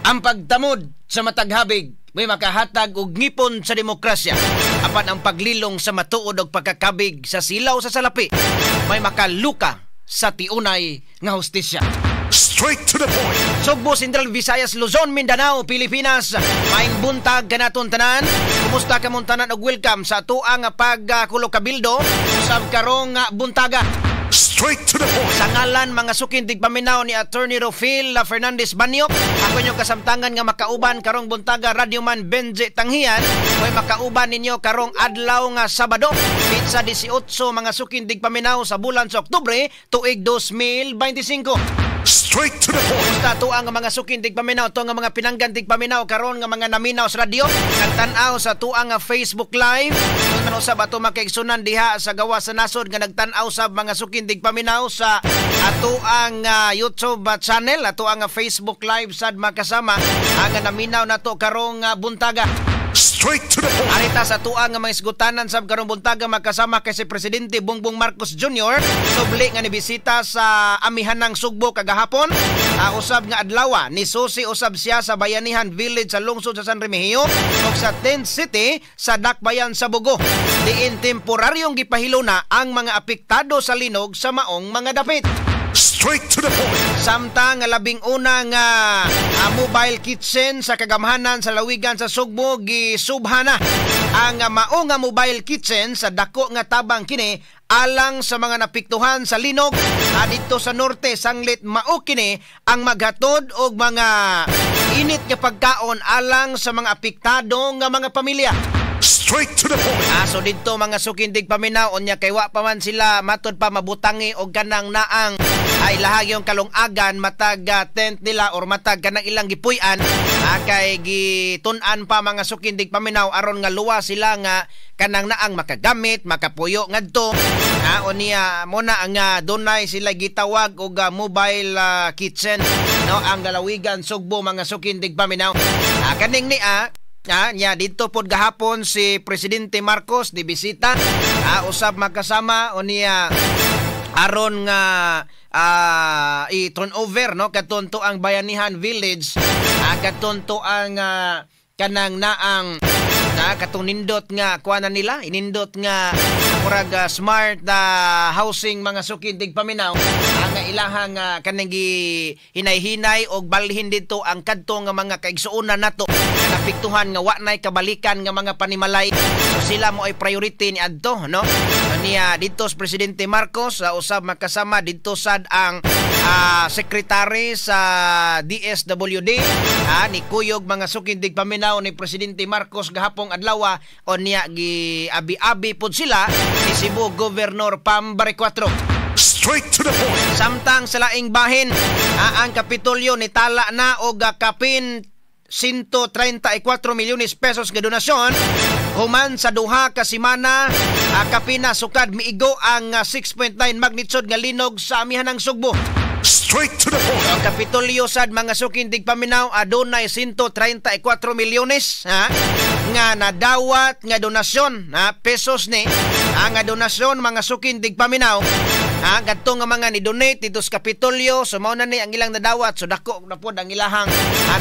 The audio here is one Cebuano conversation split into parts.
Ang pagtamod sa matag habig may makahatag og ngipon sa demokrasya. Apan ang paglilong sa matuod og pagkakabig sa silaw sa salapi may makaluka sa tiunay nga hustisya. Straight to the point. Sugbo, Central Visayas, Luzon, Mindanao, Pilipinas. Maayong buntag kanaton tanan. Kumusta kamong tanan og welcome sa atoang pagkulo kabildo usab karong buntaga. Straight to the point. Sa ngalan, mga suking tigpaminaw, ni Attorney Rofil Fernandez Banyok, ako inyong kasamtangan nga makauban karong buntaga, Radyoman Benji Tanghian, mo'y makauban ninyo karong adlaw nga Sabado, petsa 18, mga suking tigpaminaw, sa bulan sa Oktubre, tuig 2025. Straight to the point. Kumusta to ang mga suking tigpaminaw, to nga mga pinanggan tigpaminaw karon nga mga naminaw sa radyo, nagtan-aw sa tuang nga Facebook Live, kung man usab ato makaigsunan diha sa gawa sa nasod nga nagtan-aw sa mga suking tigpaminaw sa ato ang YouTube channel, ato ang Facebook Live sad makasama ang naminaw nato karong buntaga. Straight to the point. Arita sa tuang nga mga isgutanan sa karong buntaga, magkasama kay si Presidente Bongbong Marcos Jr. Subli nga nibisita sa amihanang Sugbo kagahapon. Usab nga adlaw ni susi usab siya sa Bayanihan Village sa lungsod sa San Remigio ug sa Tent City sa Dakbayan sa Bogo, diin temporaryong gipahiluna ang mga apektado sa linog sa maong mga dapit. Straight to the point. Samtang nga 11 nga mobile kitchen sa kagamhanan sa lawigan sa Sugbo gisubhana. Ang mao nga mobile kitchen sa dako nga tabang kini alang sa mga napiktuhan sa linog didto sa norte, sanglit mao kini ang maghatod og mga init nga pagkaon alang sa mga apektado nga mga pamilya. Straight to the point. So didto, mga suking tigpaminaw, unya kay wa pa man sila matod pa mabutangi og kanang naang ay lahag yung kalungagan matag tent nila or matag kanang ilang gipuy-an, kay gitun-an pa, mga suking tigpaminaw, aron nga luwa sila nga kanang naang makagamit, makapuyo ngadto. Unya mo na ang dunay sila gitawag og mobile kitchen, no, ang lalawigan Sugbo, mga suking tigpaminaw. Kaning ni nya dito pod gahapon si Presidente Marcos di bisita usab magkasama, unya aron nga i-turn over, no, katon to ang Bayanihan Village, katon to ang kanang naang na katong nindot nga kuha na nila, inindot nga murag smart housing, mga suking tigpaminaw, ang ilahang kanang gi hinay-hinay og balhin didto ang kadto nga mga kaigsuonan nato nga napiktuhan nga wa nay kabalikan nga mga panimalay. So sila mo ay priority ni adto, no. Niya didto sa Presidente Marcos, usab makasama didto sad ang secretary sa DSWD, ni kuyog, mga suking tigpaminaw, ni Presidente Marcos gahapong adlaw, o niya gi abi-abi pod sila ni Cebu Governor Pam Baricuatro. Straight to the point. Samtang sa laing bahin, ang Kapitolyo nitala na og kapin 134 milyones pesos nga donasyon human sa 2 ka semana kapina sukad miigo ang 6.9 magnitude nga linog sa amihanang Sugbo. Straight to the point. Ang Kapitolyo sad, mga suking tigpaminaw, adunay 134 milyones, ha, nga nadawat nga donasyon, ha, pesos ni nga donasyon, mga suking tigpaminaw, ha, kadto nga mga ni-donate dito sa Kapitolyo. So mao na ni ang ilang nadawat. So dako na pod ang ilahang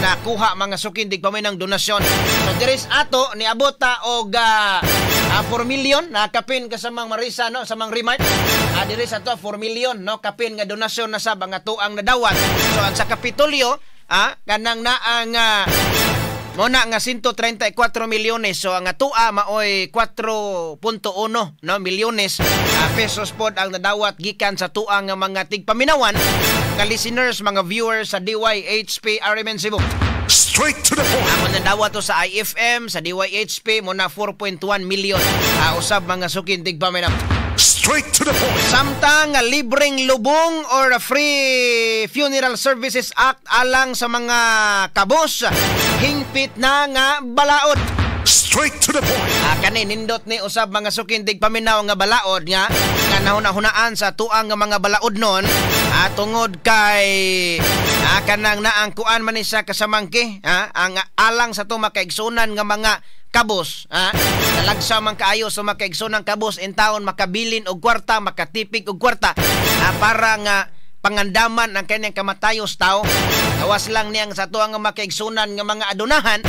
nakuha, mga suking tigpaminaw, donasyon. So diris ato niabot ta og 4 million na kapin kasamang Marisa, no, sa mang Remart. Diri sa ato 4 million, no, kapin nga donasyon na sa mga tuang nadawat. So ang sa Kapitolyo, kanang naang mo na nga 134 milyones, so ang atua maoy 4.1, no, milyones pesos pod ang nadawat gikan sa tua nga mga tigpaminawan nga listeners, mga viewers sa DYHP RMN Cebu. Straight to the point. Amo nadawat to sa IFM, sa DYHP mo na 4.1 million usab, mga suking tigpaminaw. Straight to the point. Samtang libreng lubong or Free Funeral Services Act alang sa mga kabos, hingpit na nga balaod. Straight to the point. Kani nindot ni usab, mga suking tigpaminaw, nga balaod nga nga nahuna-hunaan sa tuang nga mga balaod nun, tungod kay kanang naang kuan man ni siya kasamangki, ang alang sa to makaigsunan nga mga kabos, nalagsa man kaayo sa makaigsunan kabos in taon makabilin og kwarta, makatipig og kwarta, para nga pangandaman ang kanyang kamatayos tao. Gawas lang niyang sa tuang nga makaigsunan nga mga adunahan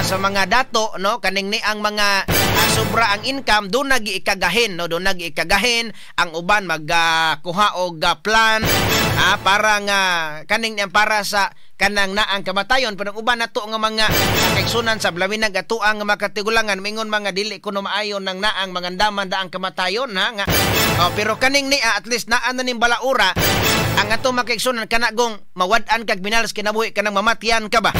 sa mga dato, no, kaning ni ang mga sobra ang income do nagiikagahin, no, do nagiikagahin ang uban magkuha og plan para nga kaning niyang para sa kanang naang kamatayon. Pero uban nato nga mga kaigsunan sa labi nag atuang nga makatigulangan mingon mga dili kuno maayo nang naang mangandaman daang kamatayon, ha, nga oh, pero kaning niya at least naa na ning balaura ang ato makaigsunan kana gong mawad-an kag minahal sa kinabuhi, kanang mamatyan ka ba,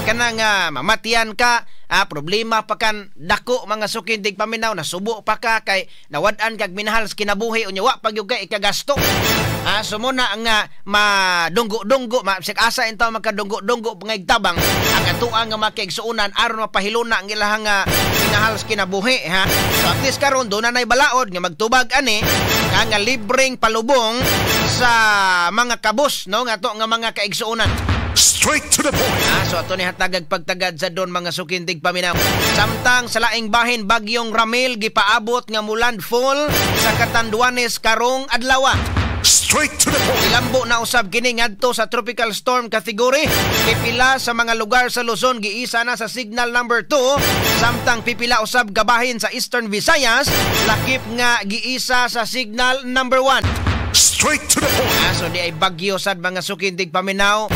kanang mamatyan ka, problema pa kan dako, mga suking tigpaminaw, nasubo pa ka kay nawad-an kag minahal sa kinabuhi, unya wa pa gyud kay ikagasto. So muna nga madunggo-dunggo ma asa intaw makadunggo-dunggo pangigtabang ang atoa nga makaigsuonan aron mapahiluna ang ilahang minahal sa kinabuhi, ha. So at least karon doon na nay balaod nga magtubag ani nga libreng palubong sa mga kabus, no, nga to nga mga kaigsuonan. Straight to the point. So ato ni hatagag pagtagad sa don, mga suking tigpaminaw. Samtang sa laing bahin, bagyong Ramil gipaabot nga mulandfall sa Catanduanes karong adlaw. Straight to the point. Ilambo na usab kini ngadto sa tropical storm category. Pipila sa mga lugar sa Luzon giisa na sa signal number 2, samtang pipila usab gabahin sa Eastern Visayas lakip nga giisa sa signal number 1. Straight to the point. So di ay bagyo sad, mga suking tigpaminaw.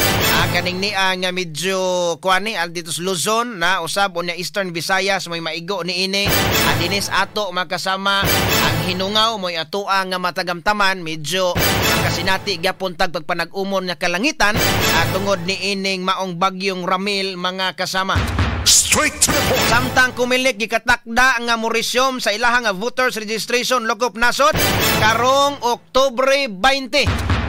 Kaning niya nga medyo kuani al dito sa Luzon na usab unya Eastern Visayas may maigo ni ini. Dinis ato makasama ang hinungaw mo'y atoa nga matagamtaman, medyo makasinati gyapon tag pagpanag-umon nga kalangitan tungod ni ining maong bagyong Ramil, mga kasama. Straight to the point. Samtang Comelec gikatakda nga mo-resume sa ilahang nga voters registration lokop nasod karong Oktubre 20.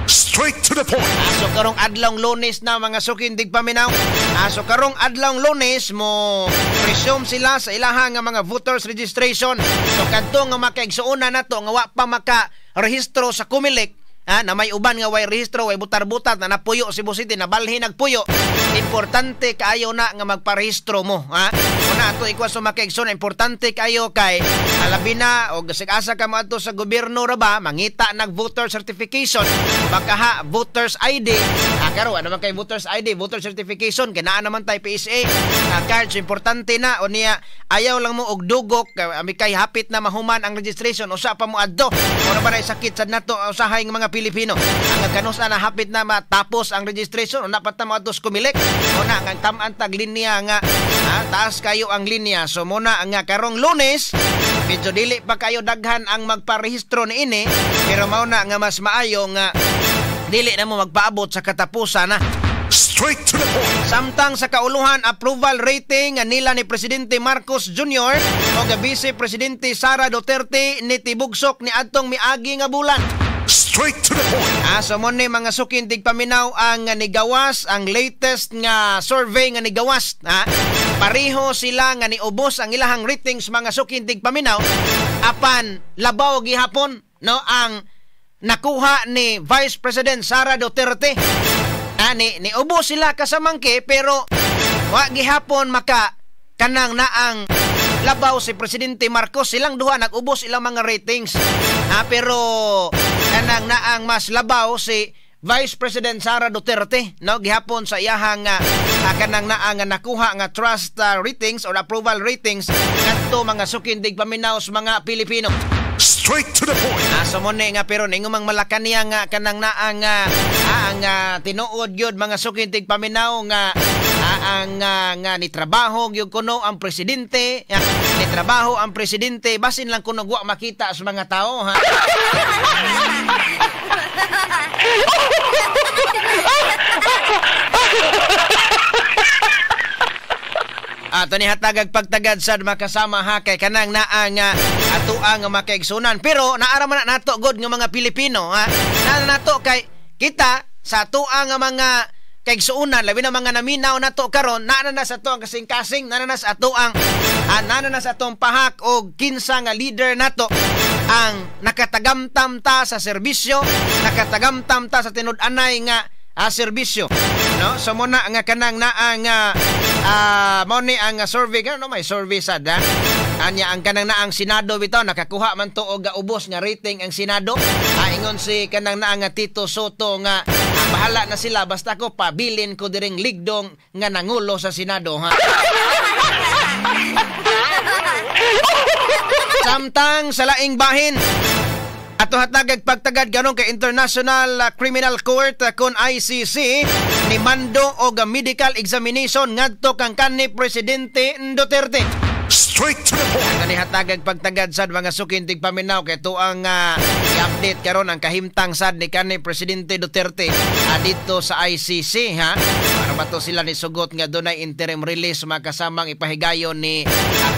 Straight to the point. So karong adlawng Lunes na, mga suking tigpaminaw. So karong adlawng Lunes mo resume sila sa ilahang nga mga voters registration. So kadto nga makaigsuonan nato nga wa pa maka rehistro sa Comelec, na may uban nga way rehistro, way butar-butar na napuyo Cebu City, nabalhin nagpuyo. Importante kaayo na nga magparehistro mo, ha. Una ato ikwa sa makaigsoon, importante kaayo kay labi na og asa ka moadto sa gobyerno ra ba, mangita nag voter certification, baka ha voters ID. Karon ano man kay voters ID, voter certification kay naa naman tay PSA cards, importante na unya ayaw lang mo og dugok ami kay hapit na mahuman ang registration usa pa mo adto. Mura ba sakit sad nato usahay nga mga Pilipino ang kanus na hapit na matapos ang registration una pa ta mo adto sa Comelec, una nga tam-an tag linya nga taas kayo ang linya. So muna nga karong Lunes medyo dili pa kayo daghan ang magparehistro niini, pero mao na nga mas maayo nga dili na mo magpaabot sa katapusan na. Straight to the point. Samtang sa kauluhan, approval rating nila ni Presidente Marcos Jr. o Vice Presidente Sara Duterte ni tibugsok ni adtong miagi nga bulan. Straight to the point. So mo ni mga suking tigpaminaw ang nigawas, ang latest nga survey nga nigawas, ha? Pareho sila nga niubos ang ilahang ratings, mga suking tigpaminaw, apan labaw gihapon, no, ang nakuha ni Vice President Sara Duterte. Ni niubos sila kasamangke pero wa gihapon maka kanang naang labaw si Presidente Marcos. Silang duha nag-ubos ilang mga ratings. Pero kanang naang mas labaw si Vice President Sara Duterte, no, gihapon sa iyahang kanang naang nakuha nga trust ratings or approval ratings kadto, mga suking tigpaminaw, sa mga Pilipino. Straight to the point. So mo ni nga pero ningumang Malacanang nga kanang naang ang tinuod gyud, mga suking tigpaminaw, nga ang nga ni trabaho gyud kuno ang presidente, ni trabaho ang presidente basin lang kuno wa makita sa mga tao, ha. Tani hatagag pagtagad sad makasama, ha, kay kanang naa nga atoa nga makaigsunan pero naara man na nato god nga mga Pilipino, ha. Naa nato kay kita sa atoa nga mga kaigsuonan, labi na mga naminaw nato karon, naa na sa ato ang kasing-kasing, naa na sa ato ang naa na sa atong pahak og kinsa nga leader nato ang nakatagamtam ta sa serbisyo, nakatagamtam ta sa tinud-anay nga serbisyo, no. So muna nga kanang naa nga mao ni ang survey, no, may survey sad, ha. Anya ang kanang naang Senado bitaw nakakuha man to og ubos nga rating ang Senado. Ingon si kanang naang nga Tito Sotto nga bahala na sila basta ko pabilin ko diring ligdong nga nangulo sa Senado, ha. Samtang sa laing bahin, ato hatagag pagtagad karon kay International Criminal Court kon ICC ni mando og medical examination ngadto kang kanhi Presidente Duterte. Straight to the point. Kani hatagag pagtagad sad mga sukin tigpaminaw kay tuang i-update karon ang kahimtang sad ni kanhi Presidente Duterte dito sa ICC, ha. Para ba to sila ni sugot nga dunay interim release makasamang ipahigayon ni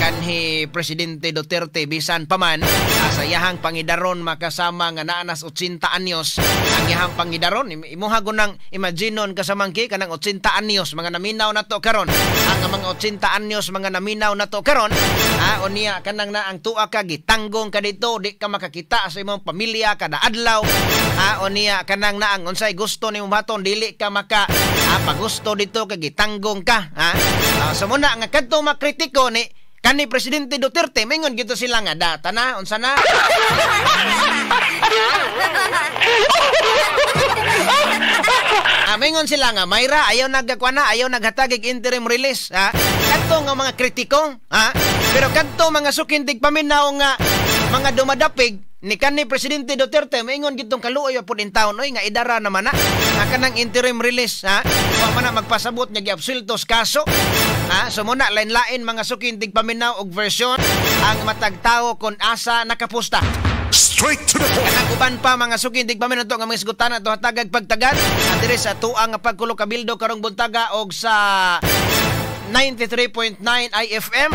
kanhi Presidente Duterte bisan pa man sa iyahang pangidaron makasama nga naa nas 80 anyos ang iyahang pangidaron. Imuha ko nang imaginon kasamangki kanang 80 anyos mga naminaw nato karon, ang mga 80 anyos mga naminaw nato karon, ha, unya kanang na ang tuwa ka gitanggong ka dito, di ka makakita sa imong pamilya kada adlaw, ha, unya kanang na ang unsay gusto nimo baton dili ka maka pagusto dito kay gitanggong ka, ha. So muna nga kadto makritiko ni kanhi Presidente Duterte mingon gito sila nga data na unsa na. Mingon sila nga mayra ayaw nagakwa na, ayaw naghatagig interim release, ha. Kadto nga mga kritiko, ha. Pero kadto mga sukintig paminaw nga mga dumadapig ni kanhi Presidente Duterte maingon gitong kaluoy pud in town oy nga idara naman na nga kanang interim release, ha. Wa man na magpasabot nga giabsultos kaso, ha. So muna lain-lain mga sukintig paminaw og version ang matag tawo kon asa nakapusta. Straight to the point. Kanang uban pa mga sukintig paminaw to nga mga isgutan ato hatagag pagtagad diri sa tuang nga pagkulo kabildo karong buntaga og sa 93.9 IFM.